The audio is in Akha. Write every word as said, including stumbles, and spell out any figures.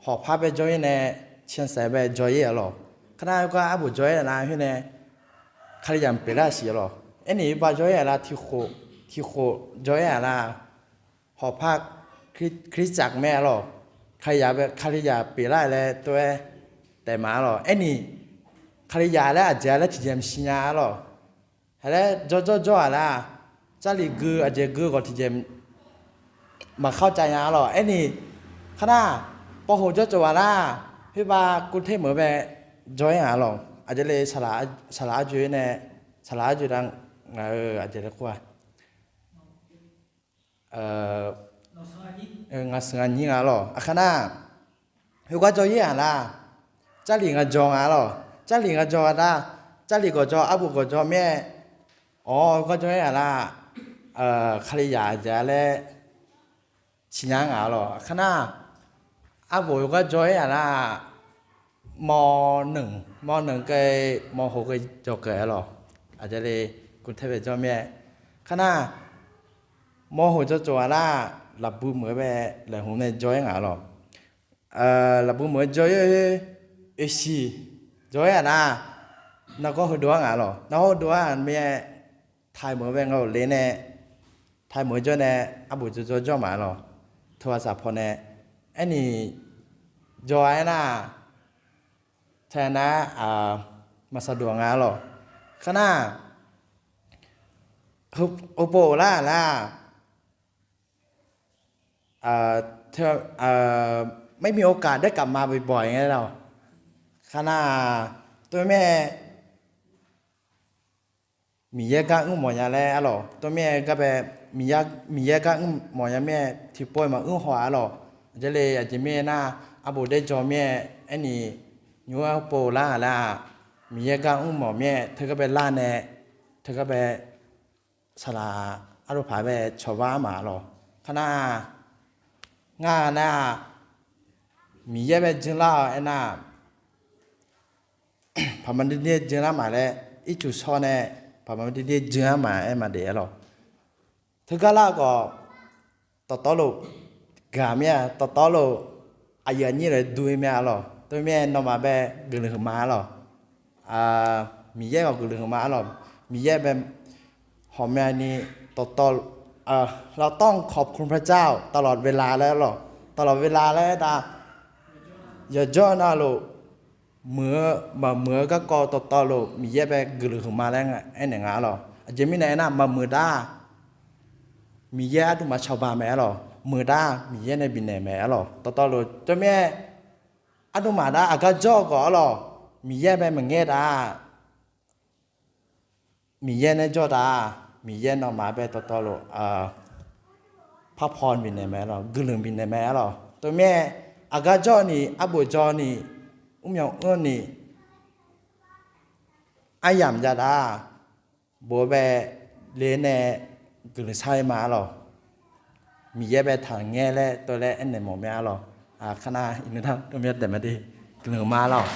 hawqpar bae jawr-ir nae, cansaef bae jawr-ir-a lawq. Kharnar khoergar arbof jawr-ir-a nar khoer nae, Kalizaq mq pyeuflar siq-a lawq. Aerni khoerbar jawr-ir-a nar, tiq khof, tiq khof jawr-ir-a nar, hawqpar Kalizaq mae-a lawq. Kalizaq, Kalizaq pyeuflar-eu laer tov-aer taef ma-a lawq. Aerni Kalizaq laer aqjeq-a laer tiqjeq maqsiq nya-a lawq. Haeq laer jawrjawr jawr-aq nar, Jarlif gui aqjeq gui khawf tiqjeq maqkhar cav nya-a lawq. Aerni kharnar, pawqhof jawr tsov-aq nar, khoerbar กรุงเทพ meuq-eu bae jawr-ir-a lawq. Aqjeq le saqlaq arjoe nae, saqlaq arjoe dav ngaq-euq aqjeq le khoer-a ngaq seuq ngaq nyir nga lawq. Aqkar nar, khoergar jawr-ir-aq nar, Jarlif nga jawr nga lawq. Jarlif nga jawr-a nar, Jarlif gawqjawr, arbof gawqjawr mir-aer, awr, khoergar jawr-ir-aq nar, Kalizaq aqjeq-a laer siqnya ngaq-a lawq. Aqkar nar, arbof khoergar jawr-ir-aq nar, ม.หนึ่ง, ม.หนึ่ง keuvni ม.หก keuvni jawr keuvni-a lawq. Aqjeq le กรุงเทพ bae jawr mir-aer, kharnar, ม.หก jawr tsov-aq nar, lafbui meuq-eu bae laeqhmq nae jawr-ir ngaq-a lawq. Lafbui meuq-eu jawr-ir-eu, oeqsiq jawr-ir-aq nar, nargawr heudov-ar ngaq-a lawq. Nargawr heudov-ar mir-aer, ไทย meuq-eu bae ngaq-euq le nae, ไทย meuq-eu jawr nae, arbof jawrjawr jawr ma-a lawq. Teu ghaq saq paw nae, aerni jawr-a aernar, ไทย nar, maqsaq duq nga-a lawq. Kharnar, heupov lar-aq nar, ไม่มีโอกาสได้กลับมาบ่อยๆ ไง lawq. Kharnar, tov mir-aer, Miqyaer gar mr mawf nya laer-a lawq. Tov mir-aer gar bae, Miqyaer gar mr mawf nya mir-aer tiqpov-iq maqmr haw-a lawq. Aqjeq le aqjeq mirnae nar, arbof daer jawr mir-aer, aerni nymr-aer pov lar-aq lar-aq, Miqyaer gar mr mawf mir-aer teugar bae lar nae, teugar bae saqlaq arluf paq bae cawba-ar ma-a lawq. Kharnar, ngar nar-aq, Miqyaer bae janlar-awq aernar, paqma dirdir janlar ma laer, ircuf shawr nae paqma dirdir janlar ma-aer maqdaef-a lawq. Teugar lar khawf, dawqtawvluf gaq mir-a, dawqtawvluf aqyuif aqnyir lof-aer dur-ir mir-a lawq. Tov mir-aer nawmaf bae guiqlanq huiqma-a lawq. Miqyaer khawf guiqlanq huiqma-a lawq. Miqyaer bae hawq mae ni dawqtawv, เราต้องขอบคุณพระเจ้าตลอดเวลา laer lawq. ตลอดเวลา laer aer-aq, yawqjawr navluf muiq-eu maqmuiq-eu garkawv dawqtawvluf Miqyaer bae guiqlanq huiqma laer aernaeq nga-a lawq. Aqjeq mirnae aernar, maqmuiq dar Miqyaer aqduimaf cawba mae-a lawq. Muiq dar Miqyaer nae bifnaeq mae-a lawq. Dawqtawvluf jawr mir-aer, aqduimaf dar aqgar jawr-eu khawf-a lawq, Miqyaer bae maqngaer da Miqyaer nae jawr da, Miqyaer nawmaf bae dawqtawvluf parpaw bifnaeq mae-a lawq, guiqlanq bifnaeq mae-a lawq. Tov mir-aer, aqgar jawr ni, arbof jawr ni, mrmyawq mr ni, aryamq jav da, bof-eu bae le nae guiqlanq shar-ir ma-a lawq. Miqyaer bae taqngaer laer tov laer aernaeq mawf mae-a lawq. Kharnar, iqnan dar dov myav daef ma de, guiqlanq ma-a lawq.